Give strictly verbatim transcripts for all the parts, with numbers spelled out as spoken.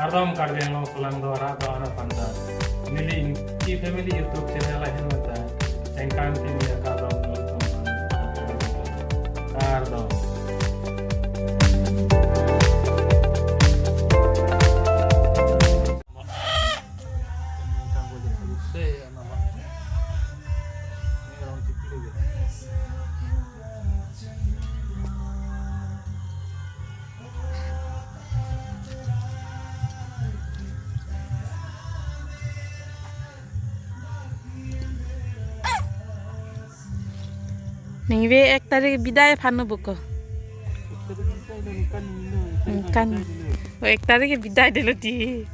Kardom Karbi Anglong kelang do arat do-an aphan ta. Neli Ingti Family YouTube channel ahin mata. Ningkan kimi akardom. Kardom. Ningve ek tarik bidai aphan no buko. Ningkan. O ek tarik bidai delo ti.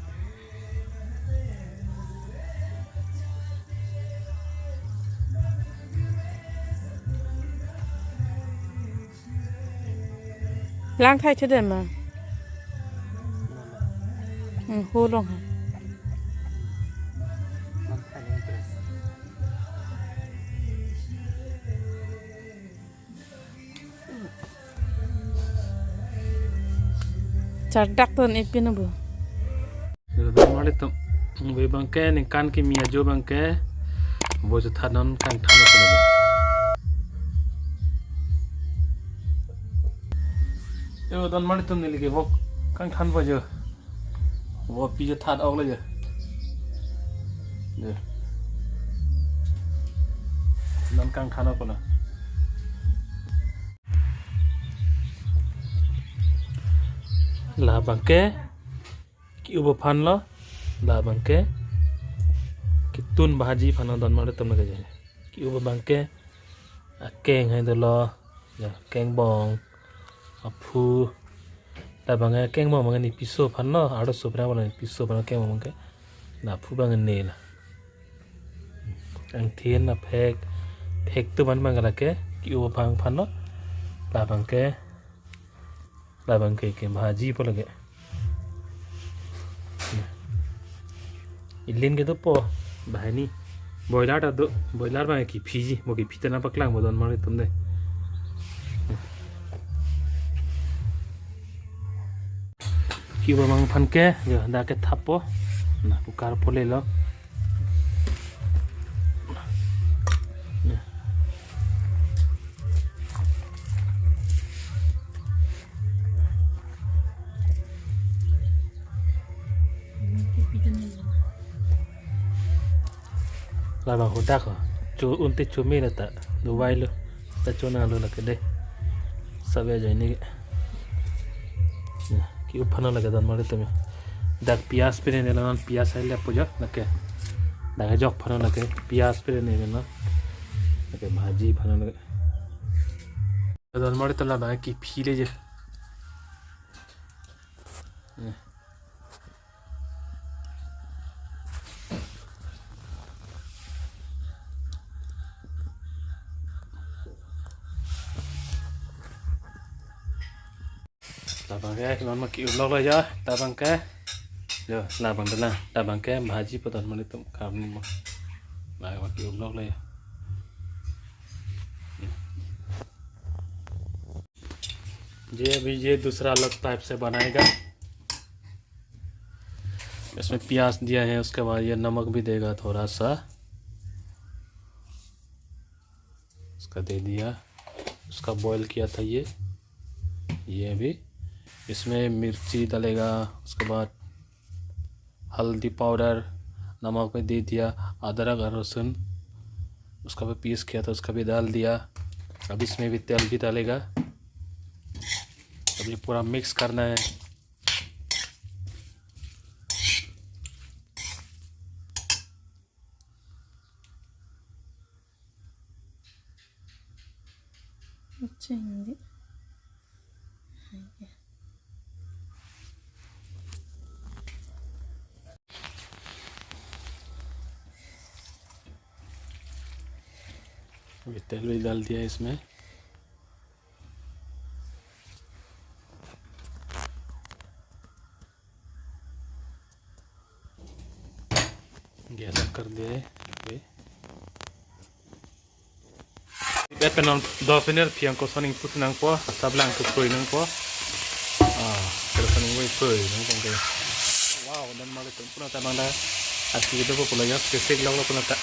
Lang thai thedem ma. Hmm, ho long ha. Chardak ton epin abo. Yo, don marlitum. Ningve abangke, ningkan kimi ajo abangke. Bo chethan non kangthan ako lagi. Yo, don marlitum neli ke bo kangthan bo jo. Bo pi chethan ok lagi. Yo. Non kangthan ako na. Labangke. Ke-up aphan lo, labangke. Ketun bhaji aphan lo don marlitum lake je. Ke-up abangke, akeng hai dolo, ya, kengbong, aphu. Labangke kengbong abangke ne piso aphan lo, arloso aphan lo ne piso aphan lo kengbong abangke. La aphu abangke ne la. Angthin aphek, phek tu man abangke lake, ke-up abang aphan lo, labangke. Labangke ke bhaji po lake. Ilin ke dopo, banghini. Boiler ta do, boiler abangke kephi ji, bo kephi ta nangpaklang bo don marlitum de. Ke-up abang aphan ke, yo, dak kethap po. Na, cooker po lelo. Labang hodak ho. Cho un te chome la ta. Dovai lo. Ta chonang lo lake de. Sabe ajoine ke. Ya, ke-up aphan lo lake don marlitum. Dak piyaj pine ne lo non piyaj hai le puja lake. Dak ajok aphan lo lake piyaj pine ne lo. Lake bhaji aphan lo lake. Don marlitum labang kephi le je. Ya. Labangke, non ma ke-up lok lo ya, labangke. Yo, labang dela, labangke, bhaji po don marlitum karni mo. Labang ma ke-up lok lo ya. ये अभी ये दूसरा अलग टाइप से बनाएगा। इसमें प्याज दिया है, उसके बाद ये नमक भी देगा थोड़ा सा, उसका दे दिया। उसका बॉईल किया था ये, ये अभी इसमें मिर्ची डालेगा, उसके बाद हल्दी पाउडर, नमक में दे दिया, अदरक और लहसुन उसका भी पीस किया था, उसका भी डाल दिया। अब इसमें भी तेल भी डालेगा। अब ये पूरा मिक्स करना है। अच्छा, हिंदी। अभी तेल भी डाल दिया इसमें। गैस ऑन कर दिया है। अभी Pen non do piner piang kosoning put nangpo, sablang ke pui nangpo. Ah, kosoning wai pui nangpo ke. Donmar atum, puna ta bang la ati do pulo ya, kesik lok lo puna ta.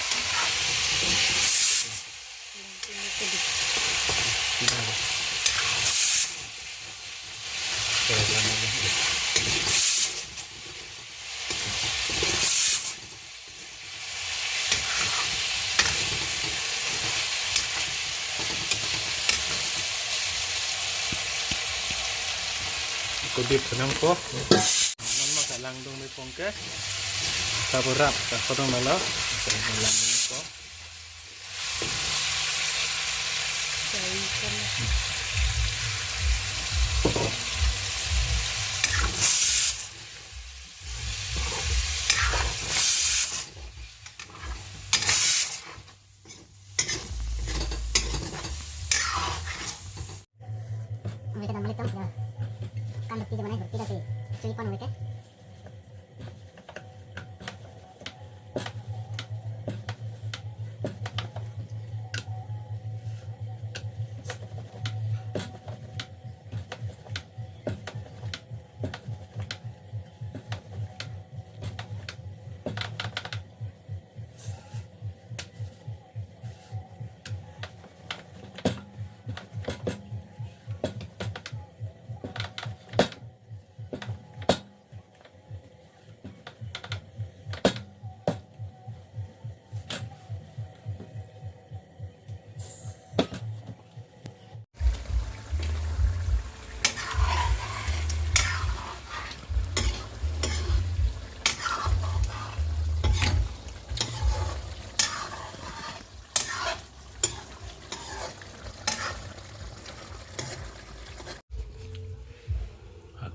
Kudip senang ko. Nonma kalang dong ni pong ke. Kaburap, kakodong lalo. Langdong ni pong. Mereka dah balik tuh, ya. Kan bukti zaman itu, tidak sih. Curi pon mereka.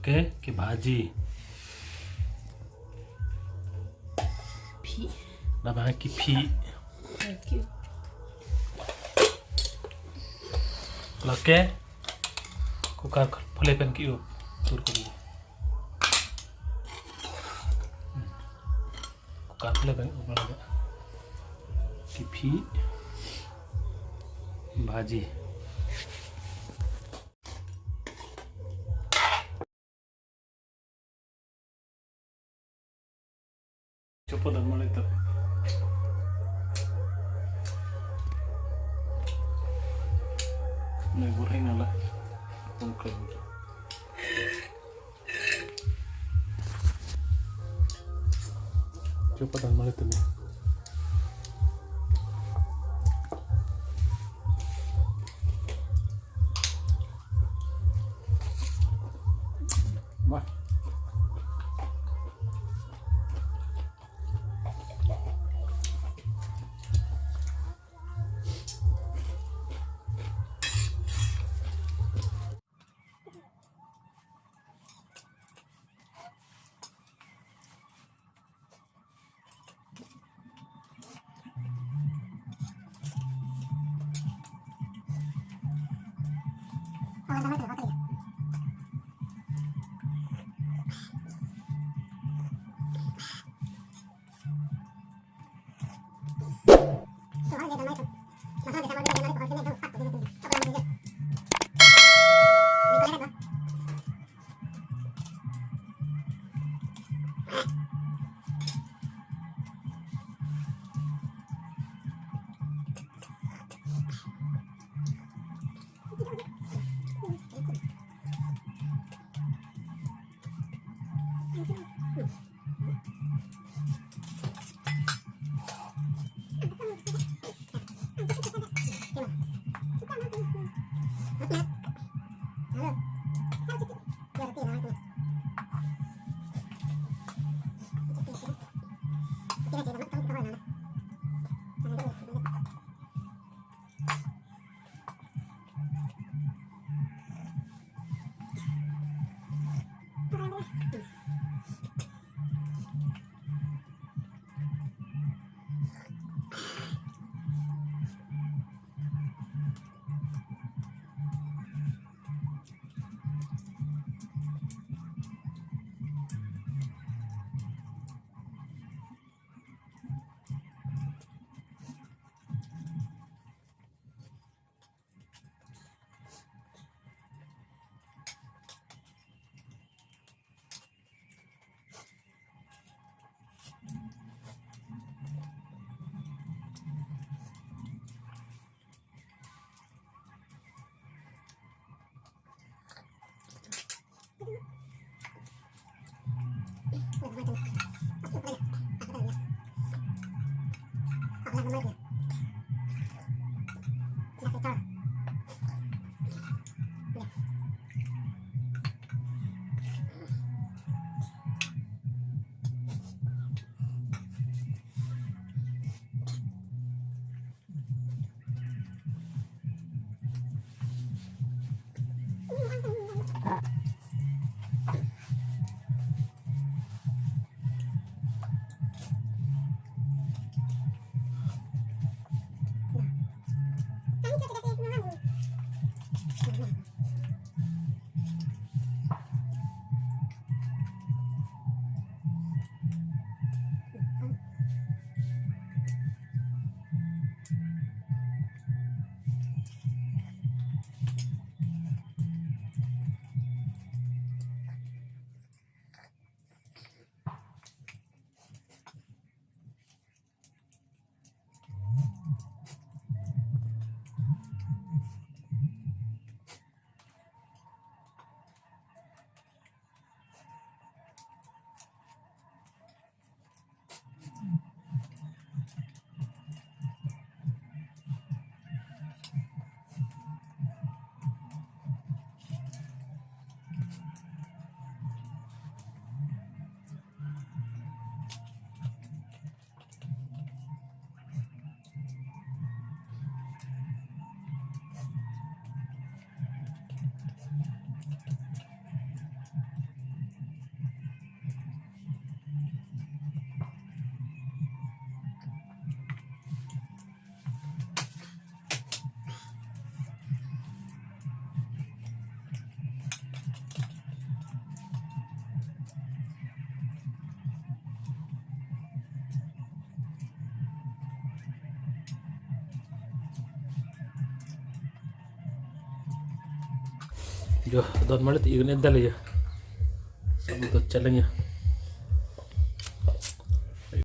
Okay, ke bhaji. Phi. Labang ke phi. Thank you. Lake cooker phule pen ke-up tur kori. Cooker phule pen up lage. Ke phi bhaji. Chopo dan malito. Nai burhai nala. Pungkring. Chopo dan malito ni. Wah. Jo, don malit iun edal jo. Sabut to cheleng jo.